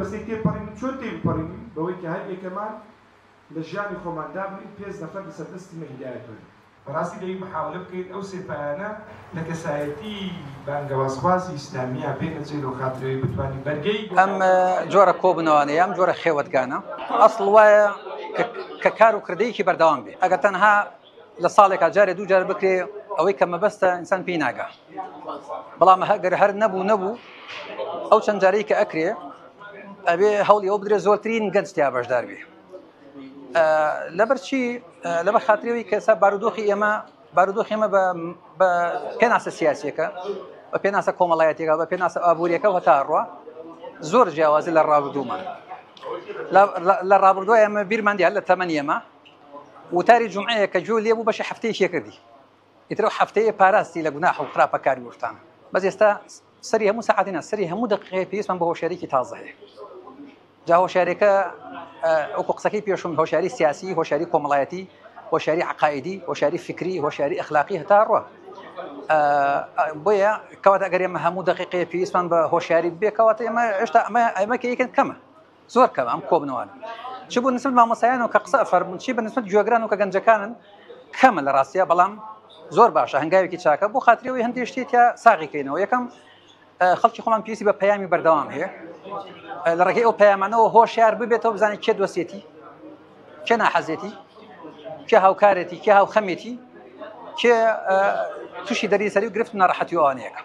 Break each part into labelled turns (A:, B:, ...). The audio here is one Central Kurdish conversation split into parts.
A: بەربەستەی تێپەڕین و چۆن تێی بپەڕینین؟ بەوەی کە هەر یەکەمان لە ژیانی خۆمان دابنێین پێنج نەفەر لەسەر دەستی مە هیدایەت وەرن. بەڕاستی دەبی محاولە بکەین ئەو سێ پایانە لە کەسایەتی بانگەوازخوازی ئیسلامییا بێنە جێ لۆ خاترەوەی بتوانین بەرگەی
B: ئەم جۆرە کۆبوونەوانە یا ئەم جۆرە خێوەتگانە ئەسڵ وایە کە کار و کردەیەکی بەردەوام بێ. ئەگەر تەنها لە ساڵێکا جارێ دوو جار بکرێ ئەوەی کە مەبەستە ئینسان پێی ناگا. بەڵام ئەگەر هەر نەبوو نەبوو ئەو چەند جارەی کە ئەکرێ ئەبێ هەوڵی ئەو بدرێ زۆرترین گەنج تیا بەشدار بێ. لەبەر چی؟ لەبەر خاترەوەی کە ئێستا بارودۆخی ئێمە بارودۆخی ئێمە بە پێناسە سیاسیەکە بە پێناسە کۆمەڵایەتیەکە بە پێناسە ئابووریەکە و هەتا ڕوا زۆر جیاوازی لە ڕابردوومان لە ڕابردووە ئێمە بیرمان دیار لە تەمەنی ئێمە وتاری جومعەیە کە گوێ لێ بوو بەشی هەفتەیەکی کردی ئیتر ئەو هەفتەیە پاراستی لە گوناح و خراپەکاری وشتان بەس ئێستا سەری هەموو سەعاتی نا سەری هەموو دەقیقەیە پێویستمان بە هۆشیاریکی تازە هەیە جا هۆشیاریەکە وەکو قسەکەی پێشوم هۆشیاری سیاسی هۆشیاری کۆمەڵایەتی هۆشیاری عقائدی هۆشیاری فکری هۆشیاری ئەخلاقی هەتا ڕوە بۆیە کەواتە ئەگەر ئێمە هەموو دەقیقەیە پێویستمان بە هۆشیاری بێ کەواتە ئێمە هێشتا ئەمە ئەمە کە یەکەن کەمە زۆر کەمە ئەم کۆبنەوانە چ بۆ نسبەت مامۆستایان و کە قسە ئەفەرموون چی بە نسبەت گوێگران و کە گەنجەکانن کەمە لە ڕاستیە بەڵام زۆر باشە هەنگاوێکی چاکە بۆ خاتری ئەوەی هەندێک شتی تیا ساغی کەینەوە یەکەم خەڵکی خۆمان پێویستی بە پەیامی بەردەوام هەیە لە ڕێگەی ئەو پەیامانەوە هۆشیار ببێتەوە بزانێت کێ دۆستێتی کێ ناحەزێتی کێ هاوکارێتی کێ هاوخەمێتی کێ تووشی دەری سەری و گرفت ناڕەحەتی ئەوانەیەکە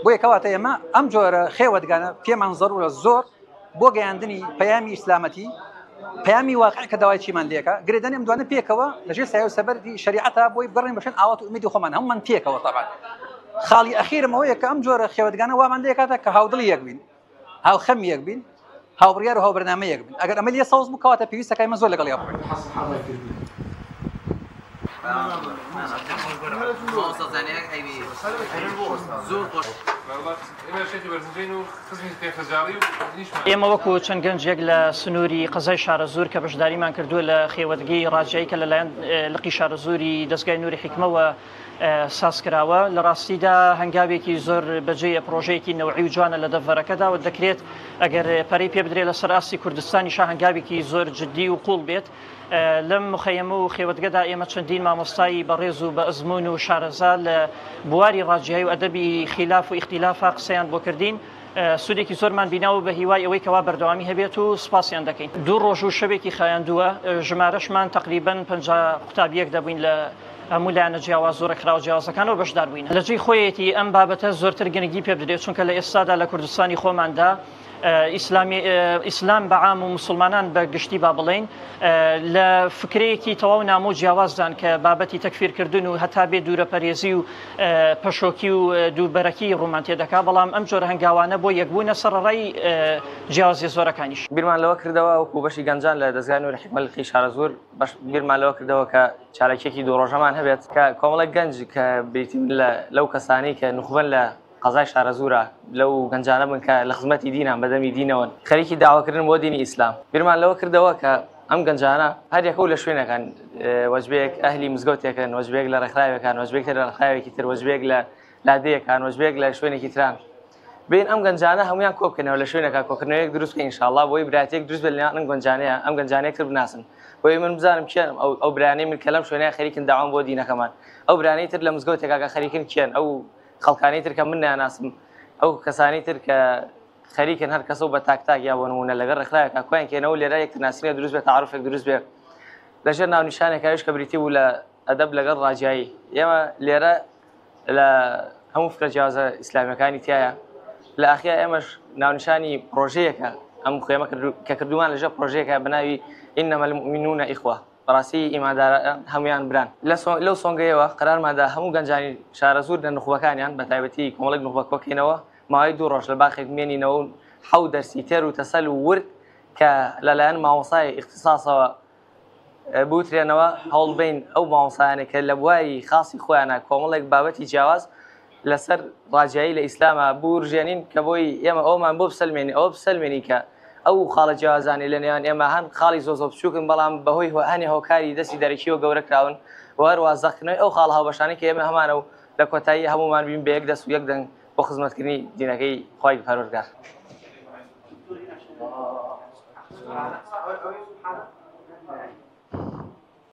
B: بۆیە کەواتە ئێمە ئەم جۆرە خێوەتگانە پێمان زەرورە زۆر بۆ گەیاندنی پەیامی ئیسلامەتی پەیامی واقع کە داوای چیمان لێکە گرێدانی ئەم دوانە پێکەوە لەژێر سایە و سەبەردی شەریعەتا بۆی بگەڕێن بە شوێن ئاوات و ئومێدی خۆمان هەمومان پێکەوە تەبعەن خاڵی ئەخیرم ئەوەیە کە ئەم جۆرە خێوەتگانە وامان لێکاتە کە هاودڵی یەک بین هاوخەم یەک بین هاوبڕیار و هاوبەرنامە یەک بن ئەگەر ئەمە لێ سەوز بوو کەواتە پێویستە کە ئێمە زۆر لەگەڵ یەک بڕۆین.
C: ئێمە وەکو چەند گەنجێک لە سنووری قەزای شارەزوور کە بەشداریمان کردووە لە خێوەتگەی ڕاجیایی کە لەلایەن لقی شارەزووری دەزگای نوری حیکمەوە سازکراوە، لە ڕاستیدا هەنگاوێکی زۆر بەجێیە، پڕۆژەیەکی نەوعی و جوانە لە دەڤەرەکەدا و دەکرێت ئەگەر پەرەی پێ بدرێت لەسەر ئاستی کوردستانیشا هەنگاوێکی زۆر جدی و قووڵ بێت. لەم مخەیەمە و خێوەتگەدا ئێمە چەندین مامۆستای بەڕێز و بە ئەزموون و شارەزا لە بواری ڕاجیایی و ئەدەبی خیلاف و ئیختیلافا قسەیان بۆ کردین، سوودێکی زۆرمان بینا و بە هیوای ئەوەی کەوا بەردەوامی هەبێت و سوپاسیان دەکەین. دوو ڕۆژ و شەوێکی خایاندووە، ژمارەشمان تەقریبەن 50 قوتابییەک دەبووین لە هەموو لایەنە جیاواز و ڕێکخراوە جیاوازەکانەوە بەشدار بووین. لە جێی خۆیەتی ئەم بابەتە زۆرتر گرنگی پێ بدرێت، چونکە لە ئێستادا لە کوردستانی خۆماندا ئیسلامی ئیسلام بە عام و موسڵمانان بە گشتی با بڵێین لە فکرەیەکی تەواو نامۆ و جیاوازدان کە بابەتی تەکفیرکردن و هەتا بێ دوورەپەرێزی و پەشۆکی و دووبەرەکی ڕوومان تێدەکا، بەڵام ئەم جۆرە هەنگاوانە بۆ یەکبوونە سەرەڕای جیاوازیە زۆرەکانیش.
D: بیرمان لەوە کردەوە وەکو بەشی گەنجان لە دەزگای نوری حیکمە لقی شارەزوور بەش بیرمان لەوە کردەوە کە چالاکیەکی دوو ڕۆژەمان هەبێت کە کۆمەڵێک گەنج کە بریتین لە لەو کەسانەی کە نوخبەن لە قەزای شارەزوورە لەو گەنجانە بن کە لە خزمەتی دینان بە دەمی دینەوەن خەریکی داواکردن بۆ دینی ئیسلام. بیرمان لەوە کردەوە کە ئەم گەنجانە هەر یەکە و لە شوێنەکان وەجبەیەک ئەهلی مزگەوتێکن، وەجبەیەک لە ڕێکخراوێکان، وەجبەیەک تر لە ڕێکخراوێکی تر، وەجبەیەک لە لادێیەکان، وەجبەیەک لە شوێنێکی تران. بێین ئەم گەنجانە هەمویان کۆ بکەینەوە لە شوێنێکا کۆکردنەوەیەک دروست بکەین ئینشاڵڵا بۆی برایەتیەک دروست بێت لە نێوان ئەم گەنجانەیە ئەم گەنجانە یەکتر بناسن بۆی من بزانم کێن ئەو ئەو برایانەی من کە لەم شوێنەیە خەریکن داوام بۆ دینەکەمان ئەو برانەی تر لە مزگەوتێکا کە خەریکن کێن ئەو خەڵکانی تر کە من ناناسم ئەو کەسانی تر کە خەریکن هەر کەسە و بە تاک تاک یا بۆ نموونە لەگەڵ ڕێکخراوێکا کۆیان کەینەوە لێرە یەکتر ناسینە دروست بێت تەعارفێک دروست بێت لەژێر ناونیشانێک ئەویش کە بریتی بوو لە ئەدەب لەگەڵ ڕاجیایی ئێمە لێرە لە هەموو فکرە جیاوازە ئیسلامیەکانی تایە لە ئاخیا ئێمەش ناونیشانی پرۆژەیەکە ئەم خوێمە کە کردومان لەژێر پرۆژەیەکە بە ناوی إنما المؤمنون إخوة بەڕاستی ئیمانداران هەمویان بران لەو سۆنگەیەوە قەرارماندا هەموو گەنجانی شارەزوور لە نوخبەکانیان بە تایبەتی کۆمەڵێک نوخبە کۆکەینەوە ماوەی دوو ڕۆژ لە باخێک بمێنینەوە و حەوت دەرسی تێر و تەسەل و ورد کە لەلایەن مامۆستای ئیختیساسەوە بوترێنەوە هەوڵبەین ئەو مامۆستایانەی کە لە بواری خاصی خۆیانە کۆمەڵێک بابەتی جیاواز لەسەر ڕاجیایی لە ئیسلامە بورژێنین کە بۆی ئێمە ئەومان بۆ بسەلمێنی ئەوە بسەلمێنی کە ئەو خاڵە جیاوازانەی لە نێوان ئێمە هەن خاڵی زۆ زۆ بچووکن بەڵام بەهۆی هەنێ هۆکاری دەستی دەرەکیەوە گەورە کراون و هەروە زەقکردنەوەی ئەو خاڵە هاوبەشانەی کە ئێمە هەمانە و لە کۆتایی هەموومان بین بە یەک دەست و یەک دەنگ بۆ خزمەتکردنی دینەکەی خوای پەروەردگار.
E: الله.